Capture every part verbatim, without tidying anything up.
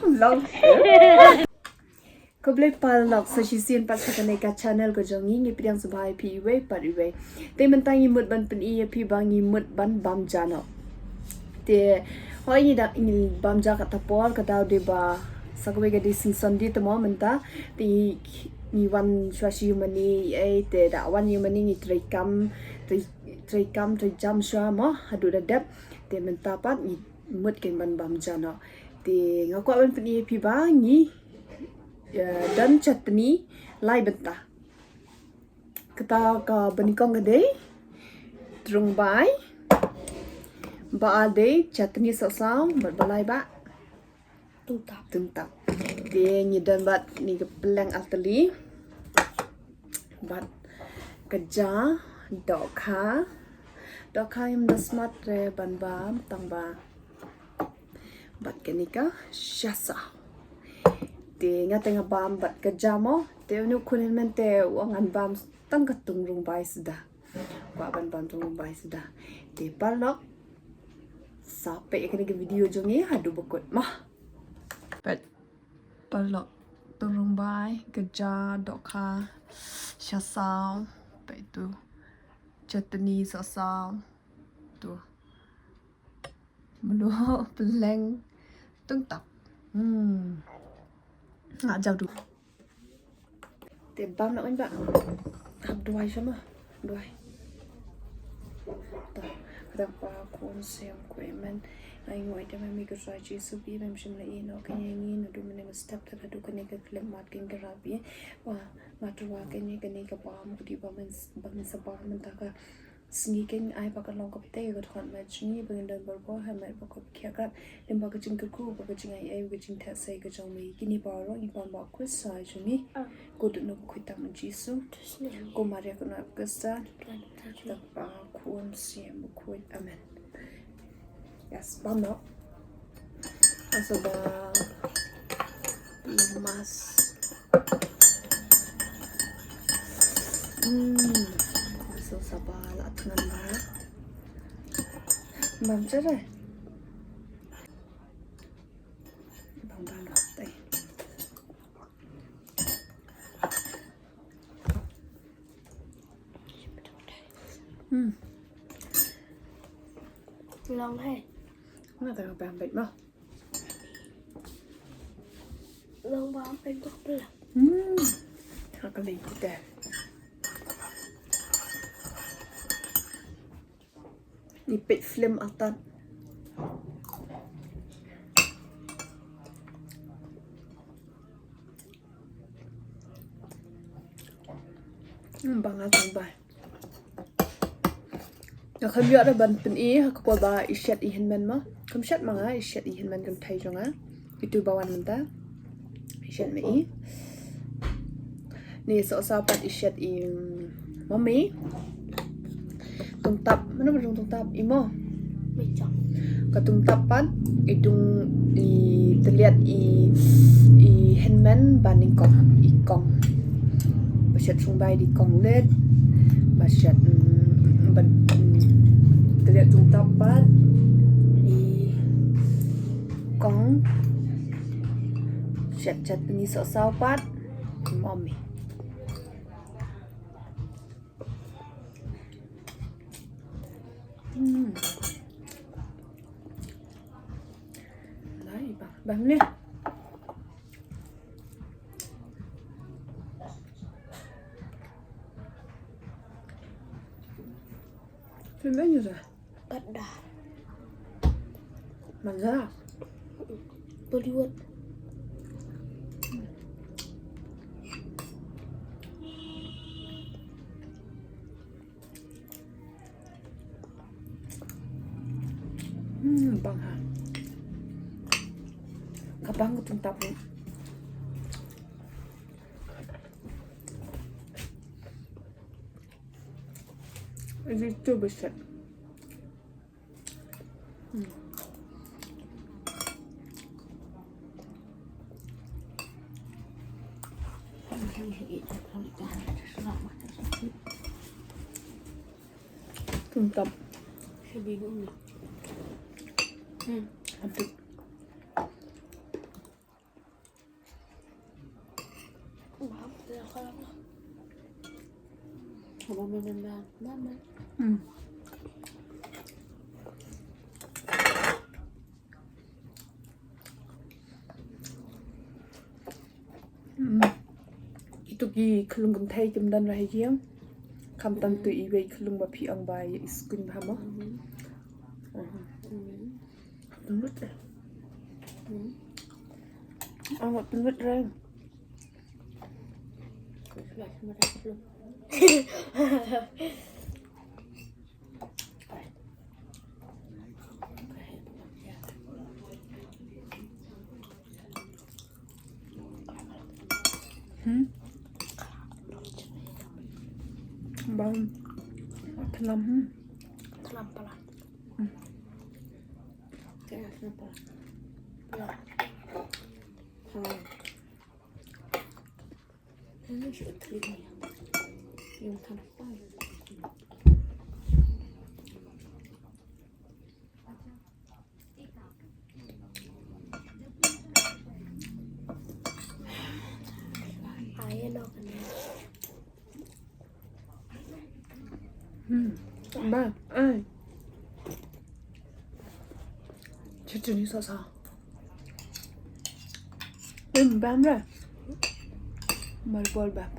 Long. Khublei paralok, sa shisien pat sha kane ka channel ka jong ngi, ngi pdiang sngewbha ïa phi iwei pat iwei. Te mynta ngi mut ban pyni ïa phi ba ngi mut ban bam ja noh. Te hoi ngi da ngi bam ja kata por ka daw de ba sa kawei ka dei sngi Sunday te mo mynta. Te ngi wan shuwa shi ïa mane ei te da wan ïa mane ngi trei kam trei trei kam trei jam shuwa mo haduh da dep. Te mynta pat ngi mut kein ban bam ja noh. Te nga kwah ban pyni ïa phi ba ngi, eh, don chutney lai bynta. Kata kaba nyngkong ka dei trung bai. Ba ar dei chutney sohsaw bad ba lai ba tungtap. Tungtap. Te ngi don bad kane ka pylleng artylli. Bad ka ja dohkha. Dohkha ngim da smat re ban bam tang ba bad kane ka shasaw. Te nga te nga bam bad ka ja mo. Te une u khun hynmen te u ong ngan bam tang ka tungrung bai suda. Kwah ban bam tungrung bai suda. Te paralok, sa peit ïa kane ka video jong ngi haduh ba kut mo. Peit paralok, tungrung bai, ka ja, dohkha, shasaw, peit tu, chutney sohsaw, tu. Mluh, pylleng, tungtap. Hmm. Nga jaw du. Te bam na oin ba. Hap duwai shama. Duwai. Ta. Kata Kpa, Khun, Mynsiem Bakhuid, amen. Ai ngu ai te me mi ka sa Jisu bi mem shim la i no kane ni no du mene step ta du kane ka klem mat kin ka rabi. Wa nga tu wa kane kane ka bam ku di bam men bam sa bam men ta ka. Sngi kin ai ba ka long ka pte ka thon ma jngi ba ngin don bor bor ha met ba kop khia kat lim ba ka jingkyrkhu ba ka jingai ai ba ka jingtheh sei ka jong me kini ba rong i ban ba Khrist sa jong ngi. Ko dut no ba khuid tang Jisu. Ko Maria ko na Krista. Ta Kpa, Khun, Mynsiem Bakhuid. Amen. Yes, bam no. Asa ba lemas. Hmm. Asa saba la tngan ba. Bam chere. Bam bam te. Hmm. Long hai. Nga ta bam bam mo. Long bam bam to pula. Hmm. Ka ka lei te. Ni peit film atan. Hmm, bang atan bai. Nga kham ïoh da ban pyni ha ka por ba i shet i hynmen ma. Kham shet ma nga i shet i hynmen kan thai jong nga. Itu ba wan mynta. I shet ma i. Ni sohsaw pat i shet i mami. Tungtap, mano ba dung tungtap i mo. Ka tungtap pat i dung i tliat i i hynmen ba nyngkong i kong. Ba shet sung bai di kong let. Ba shet mm, ba mm, tliat tungtap pat i kong. Shet shet ni sohsaw pat. Mami. Hmm. Lai bang bang ni. Sila ni sa. Kat dah. Mana? Bollywood. Hmm, bang ha. Ka bang ka tungtap ni. Is it too bishop? Hmm. Tungtap. Hmm. Aduh. Hmm. Hmm. Kito ki khyllung kynthei kim don ha ïing. Khamtam tu iwei i khyllung ba phi ong ba ïa i skun bha mo. Hmm. Tynrut re. Hmm. Ang tynrut re. Hmm. Bang. Tlam, hmm. Tlam pala. Hmm. Kaya tlam pala. Pala. Pala. Ini sudah telinga. Yang tanpa. Ai, lo kane. Hmm. Ba, ai. Chutney sa sa. Hmm, bam ra. Mar bol bam.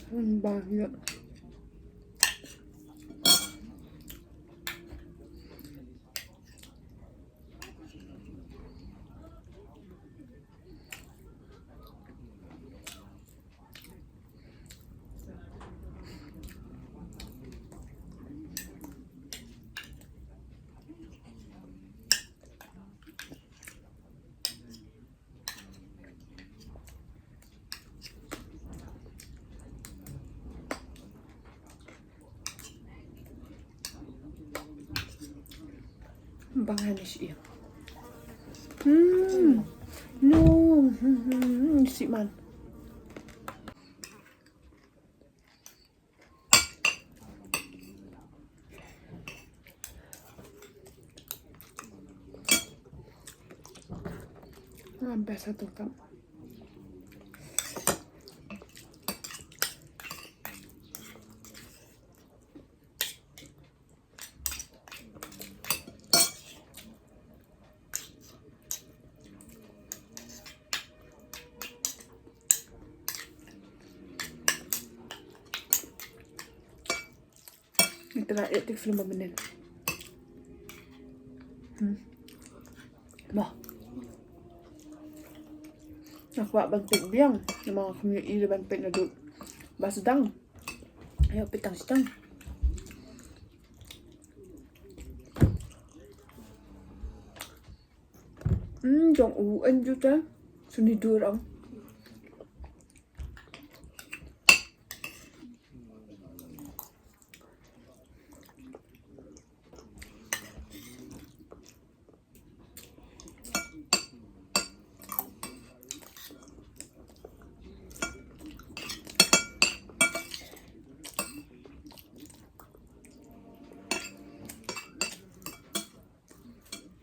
Hmm, bam ya. Bang hani shi. Hmm. No. Hmm, hmm, hmm, shi man. Ah, best satu cup. Ita la ïa tik film ba mynnin. Hmm. Mo. Nga kwah ban peit biang. Namar nga kham ïohi ban peit naduh ba sdang. Ïa peit tang sdang. Hmm, jong u en ju ta. Suni dur ang.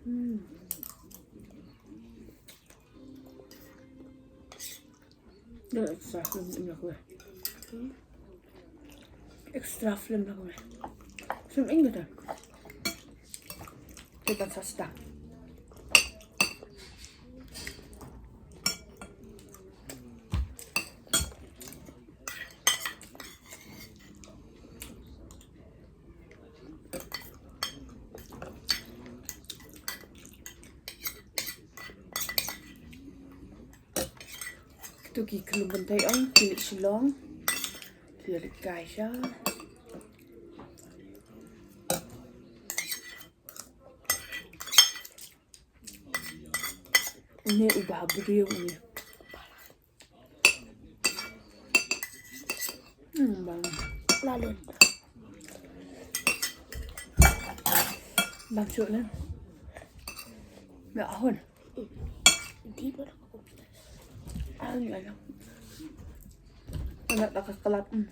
Hmm. Extra film na kawei. Extra film na kawei. Film English dah. Kita sasta. Kito ki khlem bynta ong ki leit Shillong. Ki leit kai sha. Une u ba briew une. Hmm, bang. Lalun. Bang suk ne. Ya ahun. Di ba. Ai ai. Anak tak kelap. Hmm.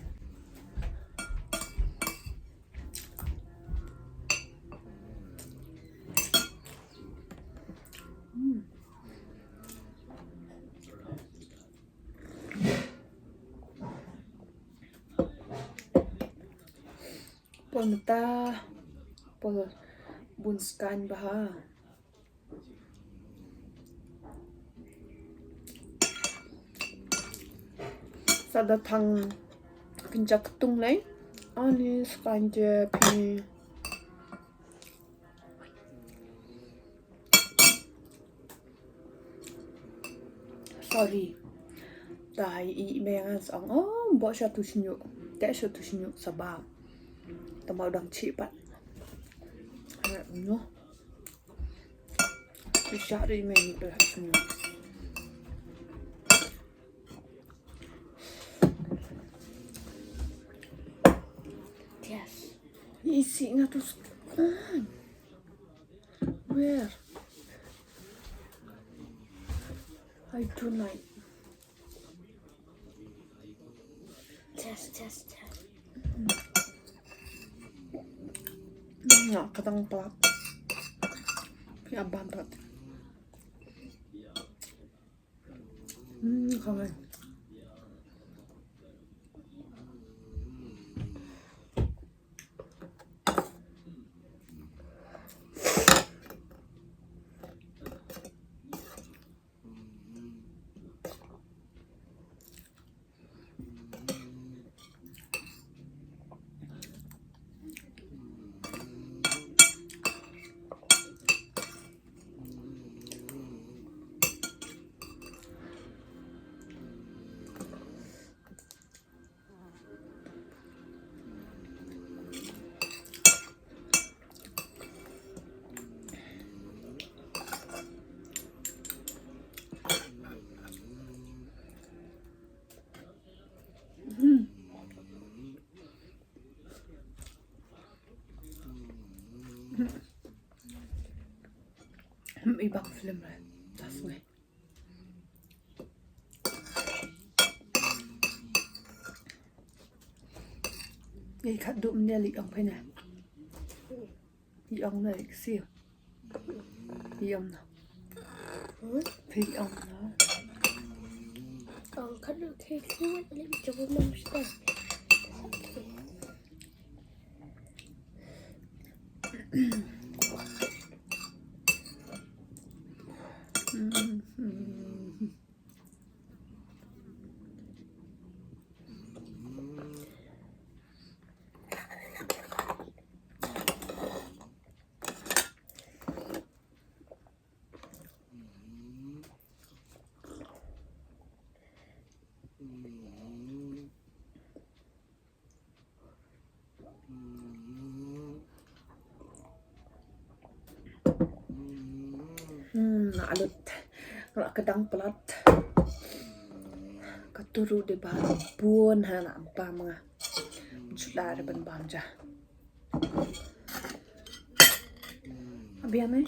Mynta pol bun skaiñ bha. Sa da thang kynja ktung lei. Ani skaiñ je phi. Sorry. Dai i me ngan sang. Oh, bo sha tu shnyu. Te sha tu shnyu saba. Tama udang chi pat. No. Sha ri me ni tu shnyu. Yes. Isi nga tu. Where? I don't like. Test, test, test. Nga kadang plat. Pia ban plat. Hmm, kawai. Hmm, i bang film re. Das ngai. Ei, khat du mne li ong phe ne. Li ong na li ksi. Li ong na. Phe li ong na. Ong khat du khe khe wat li jabo nam sta. Hmm, na alut. Nga la kdang palat. Ka turu de ba bun ha na ba ma nga. Jula de ban bam ja. Abian eh.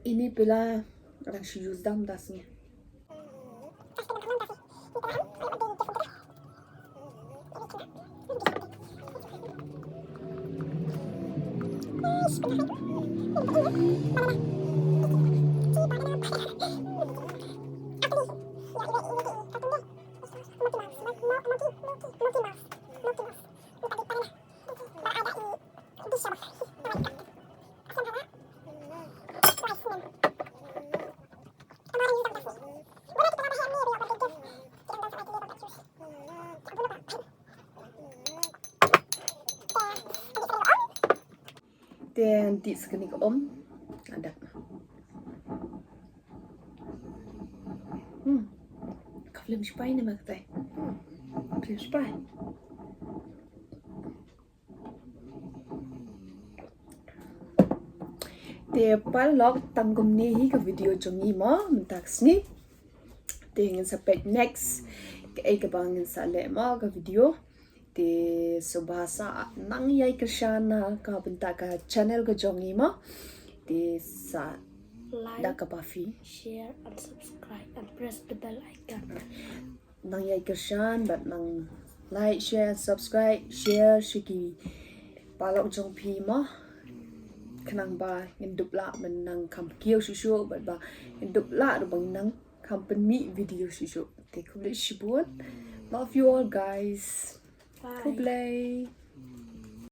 Ini pila rang shi use dam das ni. Te nti sa kane ka um. Adak. Hmm. Ka film spy ne ma katai. Film spy. Te paralok, tang kumne hi ka video jong ngi mo mynta ka sngi. Te ngin sa peit next kaei kaba ngin sa leh mo ka video. Te sngewbha sa nang ïai kyrshan na ka bynta ka channel ka jong ngi mo. Te sa like, da kaba phi share and subscribe and press the bell icon. Nang ïai kyrshan bad nang like, share, subscribe, share sha ki paralok jong phi mo. khnang ba ngin dup lah ban nang kham kiew shuh shuh bad ba ngin dup lah ruh ban nang kham pynmih video shuh shuh. Te khublei shibun. Love you all, guys. Bye. Khublei.